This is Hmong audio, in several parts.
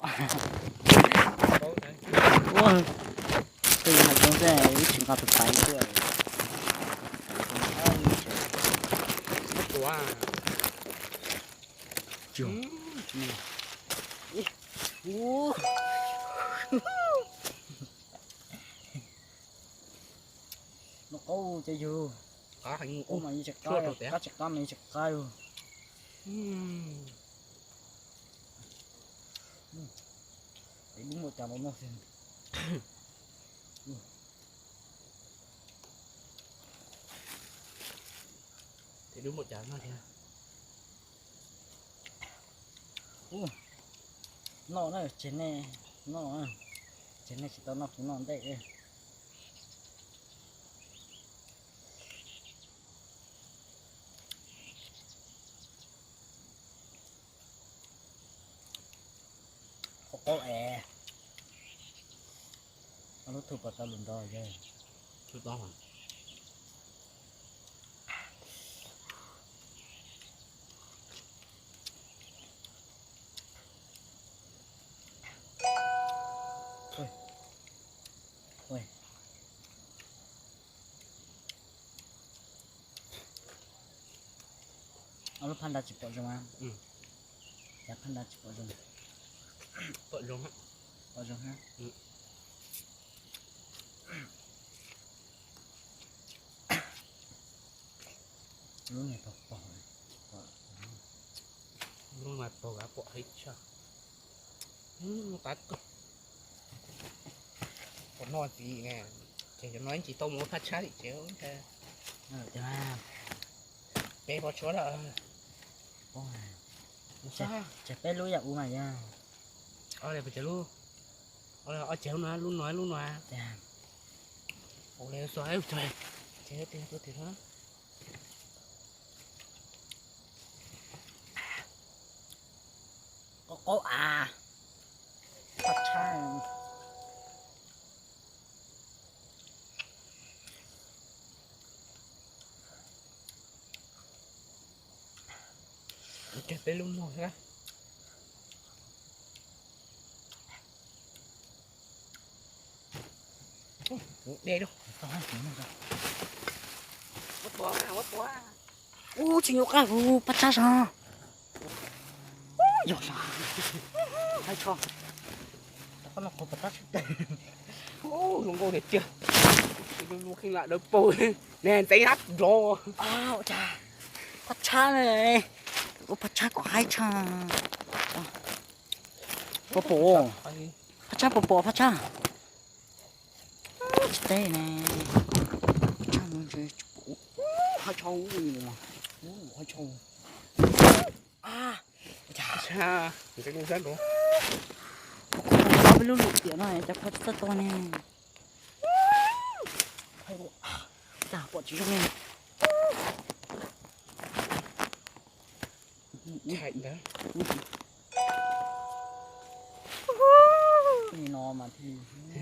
Ua, twb hais zoo xwb, wb tsis nqa tus pais tuaj. Ua, noj qaub cov yug. Qaub mas yeej tsis qab, qaub tsis qab mas yeej tsis qab yug. Ib dub npaum cas los noj xwb. Ib dub npaum cas noj thiab. Noj na, tseg nej noj, tseg nej tsis tau noj kuv noj ntej. Qaub qaub es. Ob lub tug puas tau lus nrog yawg? Ob lub phab nrad tsis pom zoo a? Cov phab nrad tsis pom zoo. Pom zoo, pom zoo ha. Lub niag pog pog, lub niag pog pom heev tshaj. Qab kawg. Pom noj ntxiv ne, ces cov no tsis tau mus ua phab tshab li ces peb pov tshuav lawm. Tseg peb lub yam ub mas yog. Ob lub, ob lub no, lub no, lub no. Ua li xua, ces tias tus tim no. Qaub qaub av, phab tshab. Peb lub no xwb. De lub. Ua tsis nyuam qab, phab tshab sov. Yog sov. Haib tsho. Tau qab no qhov pov tab. Zoo nkauj tiag tiag. Lub kheej lam dawb paug ne, ntxeev hab nrov. Phab tshab ne, ua phab tshab kom haib tshaj. Puas pom? Phab tshab puas pom phab tshab? Tsis teb ne. Phab tshab no tsis pom. Haib tshaj, haib tshaj. Peb lub lub tiam no cas kho tsis txawj tua ne. Cas pom tsis zoo ne. Li no mas thiaj li.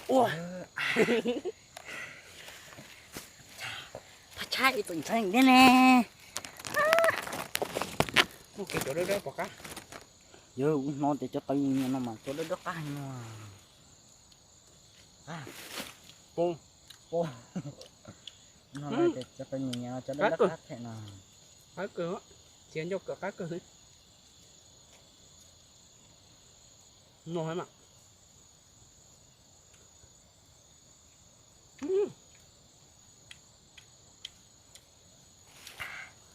Ua, phab tshab ib tug ntxhee thiab ne. Muaj kev cov dawb dawb pom qab. Yog hnov tias cov taw nyias nyias no mas cov dawb dawb qab heev no. Pom, pom. Cov taw nyias nyias no cov dawb dawb qab them no. Qab kawg, txiav ncauj kawm qab kawg xwb. No mas.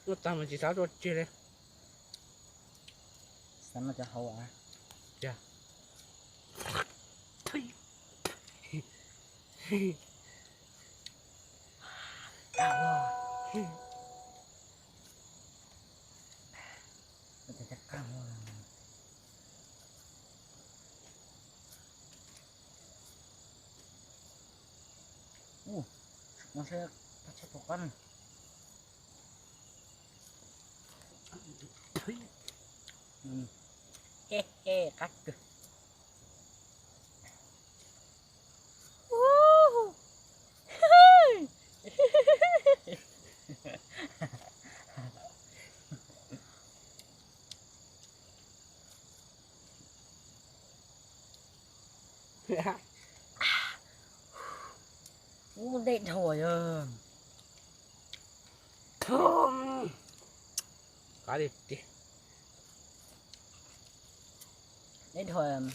Noj tag mas tsis xav tso tseg li. Xav noj cov hauv a. Cas. Ua, no seb phab tshab puas qab ne. Qab kawg. Ub, deb dhau. Deb dhau.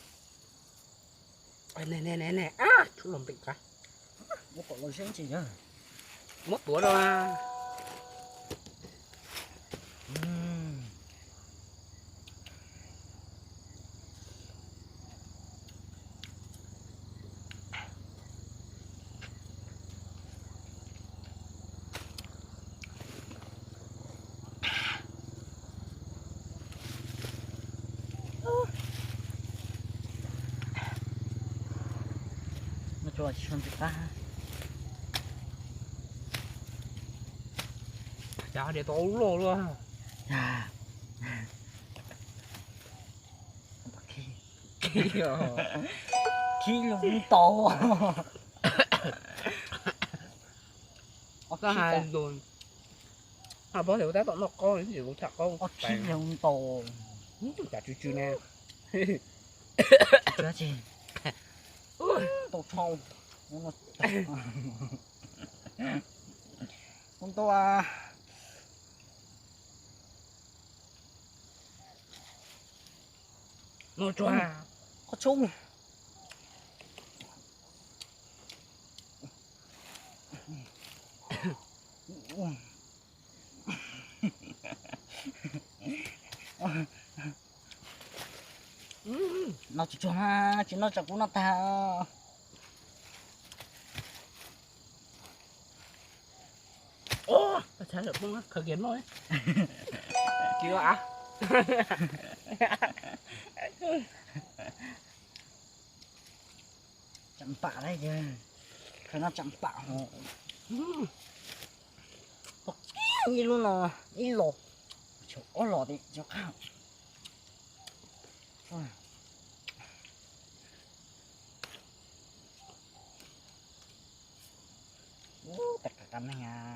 Muab tuav rau. Noj tsuag tsis tshua ntxim qab. Cas diav tau loj luaj. Khib loo tau. Koj hais lus, hais pab tias kuv tab tom noj qaub, kuv tham qaub, khib loo tau. Cas tsw tsw ne. Tau tshau. Kuv ntua. Noj tsuag. Qhov tshoob. Noj tsuag tsuag mas, tsis noj tsam kuv noj tag. Khaws kiag noj. Tsis noj av. Tsam pam lawm, khaws no tsam pam. Ib lub no, ib los, ob los tim cov qab. Ub, tas qab qab neeg.